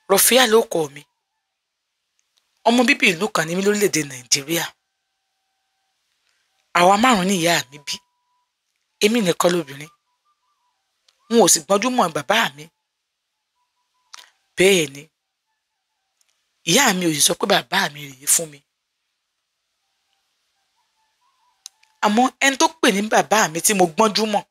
Rọ̀fíà ló kọ mi. Ọmọ bíbí ìlú kan ní mí lórílẹ̀‐èdè Nàìjíríà. Àwa márùn-ún ni ìyá mi bí. Èmi nìkan lóbìnrin. N ò sì gbọ́njú mọ́ bàbá mi. Bẹ́ẹ̀ ni, ìyá mi ò sì sọ pé bàbá mi rèé fún mi. Àmọ́ ẹni tó pè ní bàbá mi tí mo gbọ́njú mọ̀,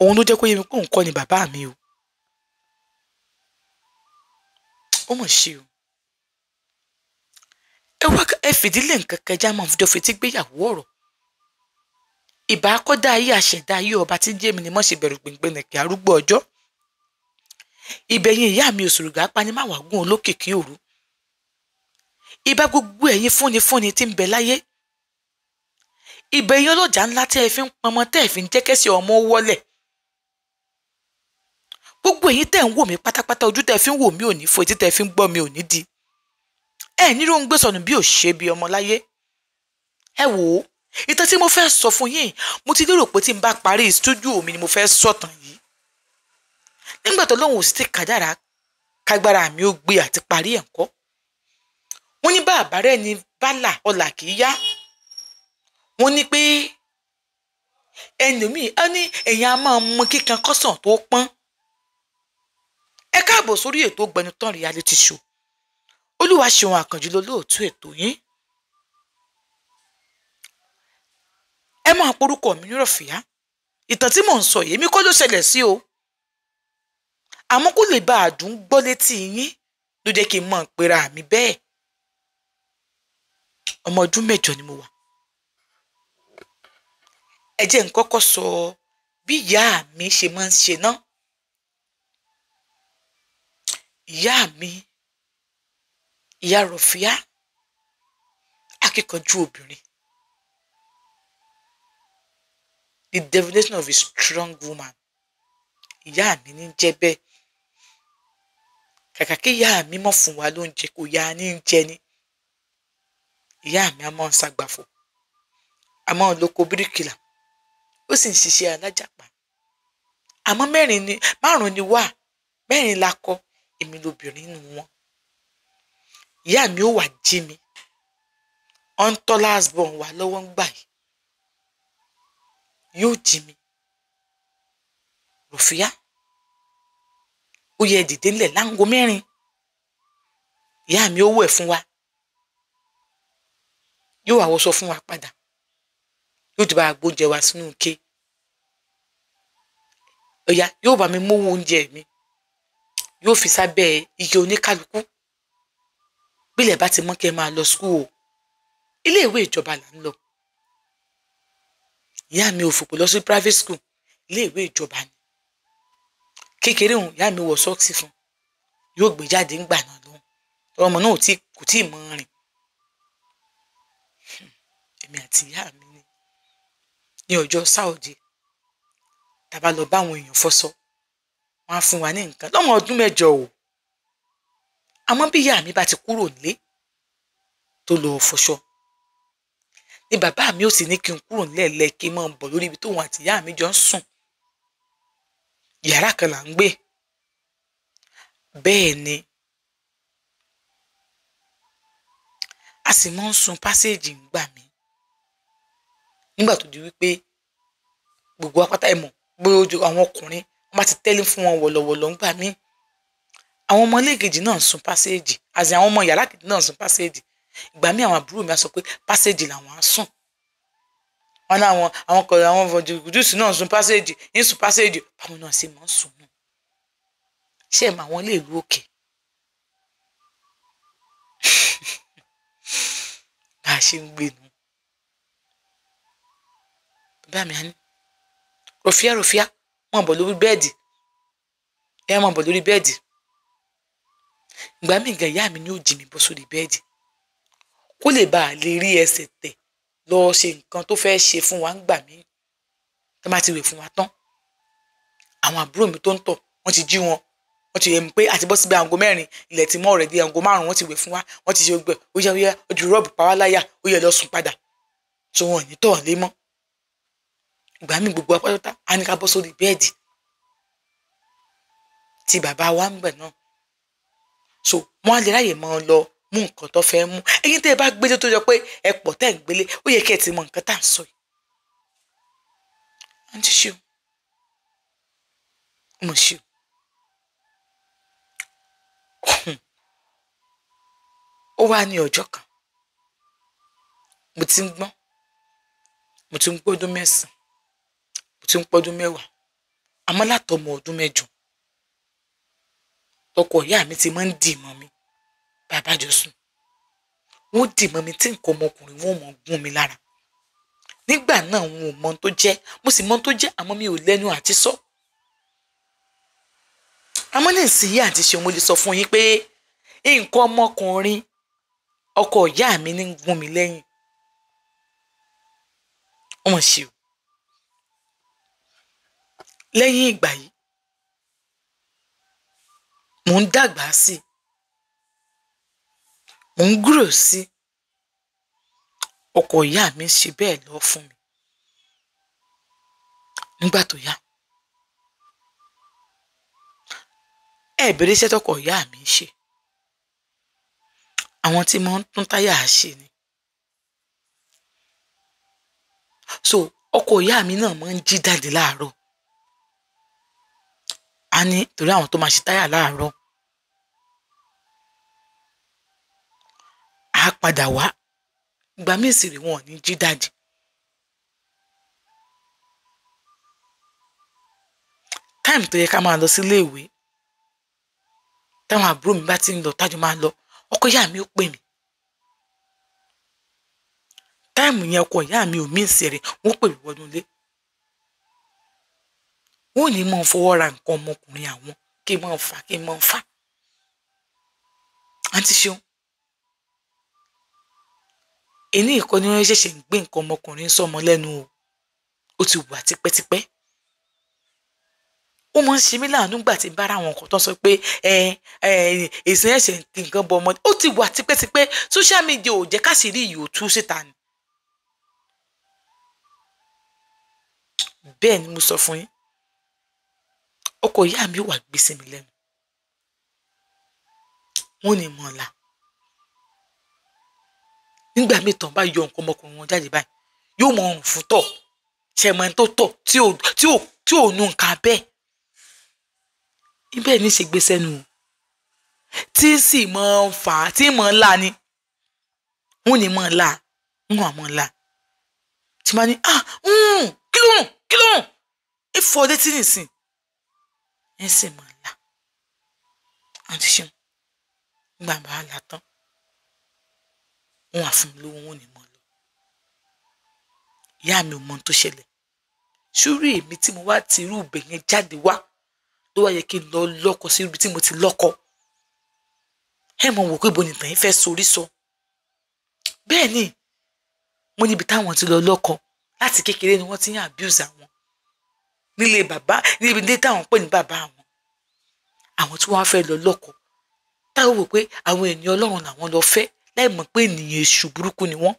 òun ló jẹ́ kó yé mi pé òun kọ́ ni bàbá mi o. Ó mọ̀ ṣe o. Ẹ wá ẹ fìdílé nǹkan kẹjá máa fi jọ fetí gbéyàwó ọ̀rọ̀. Ìbá akọ́dá ayé àṣẹ̀dá ayé ọba tí ń jẹ́ mi ni mọ́ ṣe bẹ̀rù gbìngbìn nìkẹ́ arúgbó ọjọ́. Ìbẹ̀yìn ìyá mi òṣùrùgà apanimáwàgún olókìkí òru. Ìbá gbogbo ẹ̀yin fúnni fúnni tí ń bẹ láyé. Ìbẹ̀yìn ọlọ́jà ńlá tẹ́ ẹ fi ń pọnmọ tẹ́ ẹ fi ń jẹ́ kẹ́sì ọmọ wọlẹ̀. Gbogbo ẹ̀yin tẹ́ ń wò mí pátápátá, ojú tẹ́ ẹ fi ń wò mí ò ní fọ́, etí tẹ́ ẹ fi ń gbọ́ mi ò ní di. Ẹ ní ló ń gbé sọnù bí ò ṣe bí ọmọ láyé. Ẹ wò ó, ìtàn tí mo fẹ́ sọ fún yín, mo ti lérò pé tí n bá parí stúdíò mi ni mo fẹ́ sọ̀tàn yìí. Nígbà tó lóun ò sì ti kàdára kágbára mi ó gbé àti parí ẹ̀ ńkọ́. Wọ́n ní bá àbárẹ́ ni bálà ọlà kì í yá. Wọ́n ní pé ẹlòmíì á ní ẹ̀yìn á máa mọ kíkan kọ́sàn tó pọ́n. Ẹ káàbọ̀ sórí ètò Gbẹnután Reality Show. Olúwaṣeun Àkànjí lolóòtú ètò yín. Ẹ máa porúkọ mi ní Rọ̀fíà. Ìtàn tí mò ń sọ yìí èmi kọ́ ló ṣẹlẹ̀ sí o. Àmọ́ kó lè bá àdùn gbọ́ létí yín ló jẹ́ kí n mọ̀ pera mi bẹ́ẹ̀. Ọmọ ọdún mẹ́jọ ni mo wà. Ẹ jẹ́ n kọ́kọ́ sọ bí ìyá mi ṣe máa ń ṣe ná. Ìyá mi, ìyá Rọ̀fíà, akíkanjú obìnrin. The definition of a strong woman. Ìyá mi ní jẹ́ bẹ́ẹ̀. Kàkà kí ìyá mi mọ̀ fún wa lóúnjẹ kò yá ní jẹ ni. Ìyá mi a máa ń ṣàgbàfọ̀, a máa ń loko bíríkìlà, ó sì ń ṣiṣẹ́ alájàpá. Àmọ́ mẹ́rin ni, márùn-ún ni wá, mẹ́rin la kọ, èmi lobìnrin nínú wọn. Ìyá mi ó wá jí mi. Ó ń tọ́ last born wá lọ́wọ́ ń gbà yìí. Yóò jí mi. Rọ̀fíà, ó yẹ dìde ńlẹ̀ láago mẹ́rin. Ìyá mi ó wẹ̀ fún wa. Yóò wá wọṣọ fún wa padà. Yóò ti bá wa gbóúnjẹ wa sínú ike. Ọ̀yá, yóò bá mi mú owó oúnjẹ mi. Yóò fi sábẹ́ ike oníkálukú. Bílẹ̀ bá ti mọ́ kí ẹ máa lọ school o. Ilé ìwé ìjọba là ń lọ. Ìyá mi ò fòpò lọ sí private school. Ilé ìwé ìjọba ni. Kékeré òun, ìyá mi wọ sọ́ọ̀sì fún un. Yóò gbé jáde ńgbà náà lóhùn. Ọmọ náà kò tíì mọ̀ rìn. Èmi àti ìyá mi ni. Ní ọjọ́ Sáòdì, tá bá lọ bá àwọn èèyàn fọṣọ, wọ́n á fún wa ní nǹkan lọ́mọ ọdún mẹ́jọ o. Àmọ́ bí ìyá mi bá ti kúrò nílé tó lọ fọṣọ, ni bàbá mi ò sì ní kí n kúrò nílẹ̀ lẹ́ kí n máa bọ̀ lórí ibi tóun àti ìyá mi jọ ń sùn. Yàrá kan là ń gbé. Bẹ́ẹ̀ ni, a sì máa ń sun pásíìjì ńgbà mí. Nígbà tó di wípé gbogbo wa pátá ẹ mọ̀ pé ojú àwọn ọkùnrin wọ́n bá ti tẹ́lẹ̀ fún wọn wọ̀lọ̀wọ̀lọ̀ ńgbà mí. Àwọn ọmọ ilé kejì náà ń sun pásíìjì, àti àwọn ọmọ yàrá kejì náà ń sun pásíìjì. Ìgbà mí àwọn àbúrò mi á sọ pé pásíìjì làwọn á sùn. Wọ́n ní àwọn kọ̀ọ̀rọ̀ àwọn jùsù náà ń sun pásíìjì, ń sun pásíìjì, báwọn náà sì máa ń sùn nù. Ṣé ẹ mọ àwọn ilé ìlú òkè? Bá a ṣe ń gbé nu. Bàbá mi á ní, Rọ̀fíà, Rọ̀fíà, máa bọ̀ lórí bẹ́ẹ̀dì. Ẹ máa bọ̀ lórí bẹ́ẹ̀dì. Ìgbà míì gan ìyá mi ni ó jí mi bọ́ sórí bẹ́ẹ̀dì. Kó lè bá a lè rí ẹsẹ̀ tẹ̀ lọ ṣe nǹkan tó fẹ́ ṣe fún wa ńgbà mí. Tí wọ́n bá ti wẹ̀ fún wa tán, àwọn àbúrò mi tó ń tọ̀, wọ́n ti jí wọn. Wọ́n ti yẹ mi pé àti bọ́ síbi aago mẹ́rin, ilẹ̀ ti mọ́ ọ̀rẹ́ di aago márùn-ún, wọ́n ti wẹ̀ fún wa, wọ́n ti ṣe gbogbo ẹ̀, ó yá ó yá, ó di rọ́ọ̀bù pa wá láyà, ó yẹ lọ sùn padà. So wọn ò ní tọ̀ lé mọ́. Ìgbà míì gbogbo wa pátá á ní ká bọ́ sórí bẹ́ẹ̀dì. ti bàbá wa ń gbẹ̀ náà. So wọ́n á lè ráyè máa lọ mú nǹkan tó fẹ́ mú. Ẹ̀yin tẹ́ ẹ bá gbélé tó jọ pé ẹ pọ̀ tẹ́ ẹ ń gbélé, ó yẹ kí ẹ ti mọ nǹkan tá à ń sọ yìí. Àǹtí ṣe o, mo ṣe o. Ó wá ní ọjọ́ kan, mo ti ń gbọ́n, mo ti ń pọ́dún 9, mo ti ń pọ́dún 10, àmọ́ látọmọ ọdún 8 tọkọ ìyá mi ti máa ń dì mọ́ mi. Bàbá jọ sùn, wọ́n dì mọ́ mi tí nǹkan ọmọkùnrin wọn mọ̀ gún mi lára. Nígbà náà wọn ò mọ ohun tó jẹ́, mo sì mọ ohun tó jẹ́, àmọ́ mi ò lẹ́nu àti sọ. Àmọ́ ní ìsinyìí àti ṣe mo lè sọ fún yín pé nǹkan ọmọkùnrin ọkọ ìyá mi ní gún mi lẹ́yìn. Wọ́n ṣe o. Lẹ́yìn ìgbà yìí, mò ń dàgbà sí i, mò ń gúrò sí i. Ọkọ ìyá mi ṣe bẹ́ẹ̀ lọ fún mi. Nígbà tó yá, ẹ bèrè iṣẹ́ tọkọ ìyá mi ń ṣe. Àwọn tí mo ń tún táyà ṣe ni. So ọkọ ìyá mi náà máa ń jí jáde láàárọ̀. A ní torí àwọn tó máa ṣe táyà láàárọ̀. A padà wá. Ìgbà míì sì rí wọn ò ní jí jáde. Táìmù tó yẹ ká máa lọ sí ilé ìwé, táwọn àbúrò mi bá ti ń lọ, tájọ máa lọ, ọkọ ìyá mi ó pè mí. Táìmù yẹn ọkọ ìyá mi ò mí ìsẹ̀rẹ̀, wọ́n pè mí wọnú ilé. Wọ́n ò ní máa fọwọ́ ra nǹkan ọmọkùnrin àwọn, kí n máa fà, kí n máa fà. Àǹtí ṣeun. Èní ìkọ́ ni wọ́n ṣẹ̀ṣẹ̀ ń gbé nǹkan ọmọkùnrin sọ́mọ lẹ́nu o. Ó ti wà tipẹ́tipẹ́. Ó máa ń ṣe mí láàánú gbà tí ń bára àwọn nǹkan tó ń sọ pé èsì ẹ̀ṣẹ̀ ń kí nǹkan bọ ọmọdé. Ó ti wà tipẹ́tipẹ́. Social media ò jẹ́ káṣírí yìí ò tú síta ni. Bẹ́ẹ̀ ni mo sọ fún yín. Ọkọ ìyá mi wà gbé sí mi lẹ́nu. Wọ́n ní mọ̀ ọ́la. Nígbà míì tán bá yọ nǹkan ọmọkùnrin wọn jáde báyìí, yóò mọ ọrùn fún tọ̀. Ṣé ẹ mọ ẹni tó tọ̀ tí ò nu nǹkan abẹ́? Ibẹ̀ ní ṣe gbé sẹ́nu o. Tí sì mọ̀ ń fà á, tí mọ̀ ń là ni. Wọ́n ní mọ̀ ń là, wọ́n á mọ̀ ń là. Tí máa ní, ah, kí ló rùn? Kí ló rùn? Ìfọ̀ létí nìsín. Ẹ sì mọ̀ ń là. Àǹtí ṣeun. Nígbà bá a là tán, wọ́n á fún mi lówó, wọ́n ní mọ̀ lọ. Ìyá mi ò mọ ohun tó ṣẹlẹ̀. Sórí èmi tí mo wá ti irú ibẹ̀ yẹn jáde wá, tó wá yẹ kí n lọ lọ́kọ sí ibi tí mo ti lọ́kọ. Ẹ mọ̀ wò pé bo nìtàn yín fẹ́ sorí sọ. Bẹ́ẹ̀ ni, mo níbi táwọn ti lọ lọ́kọ láti kékeré ni wọ́n ti ń abuse àwọn. Nílé bàbá, níbi ilé táwọn pè ní bàbá àwọn. Àwọn tí wọ́n á fẹ́ lọ lọ́kọ. Táwọn wò pé àwọn ènìyàn Ọlọ́run làwọn lọ fẹ́ láì mọ̀ pé ènìyàn èṣù burúkú ni wọ́n.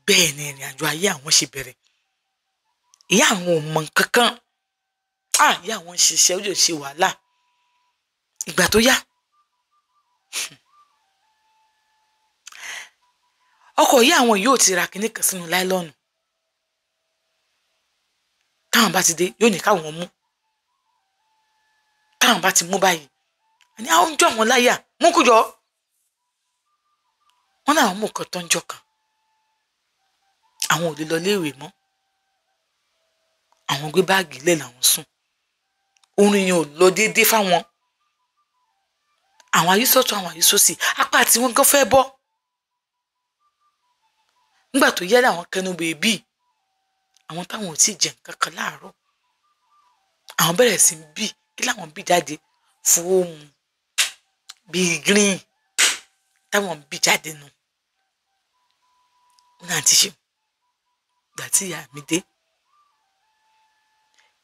Bẹ́ẹ̀ ni ìrìn àjò ayé àwọn ṣe bẹ̀rẹ̀. Ìyá àwọn ò mọ nǹkan kan. Ah, ìyá àwọn ń ṣiṣẹ́, ó lè ṣe wàhálà. Ìgbà tó yá, ọkọ ìyá àwọn yóò ti ra kinní kan sínú láìlọ́ọ̀nù. Táwọn bá ti dé, yóò ní káwọn mú. Táwọn bá ti mú báyìí, àní àwọn ń jọ àwọn láyà, mú kú jọ. Wọ́n náà mú nǹkan tó ń jọ kan. Àwọn ò lè lọ iléèwé mọ́. Àwọn gbé báàgì lẹ̀ làwọn sùn. Oorun yẹn ò lọ déédéé fáwọn. Àwọn ayísọ̀tún, àwọn ayísòsì, apá àti wọn gan fẹ́ bọ́. Nígbà tó yá làwọn kẹnu bèbí, àwọn táwọn ò tí ì jẹ nǹkan kan láàárọ̀. Àwọn bẹ̀rẹ̀ sí ń bì, kí làwọn bì jáde? Fóòmù bíi green táwọn ń bì jáde nù. Wọ́n náà ti ṣe. Ìgbà tí ìyá mi dé,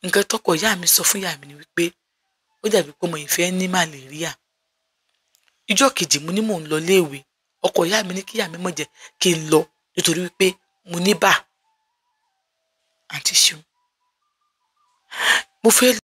nǹkan tọkọ ìyá mi sọ fún ìyá mi ni wípé ó dàbí pé ọmọ yìí fẹ́ ní màlẹ́ríà. Ìjọ́ kejì mo ní mò ń lọ iléèwé, ọkọ ìyá mi ní kí ìyá mi má jẹ́ kí n lọ nítorí wípé mo ní bà. Àǹtí ṣeun. Mo fẹ́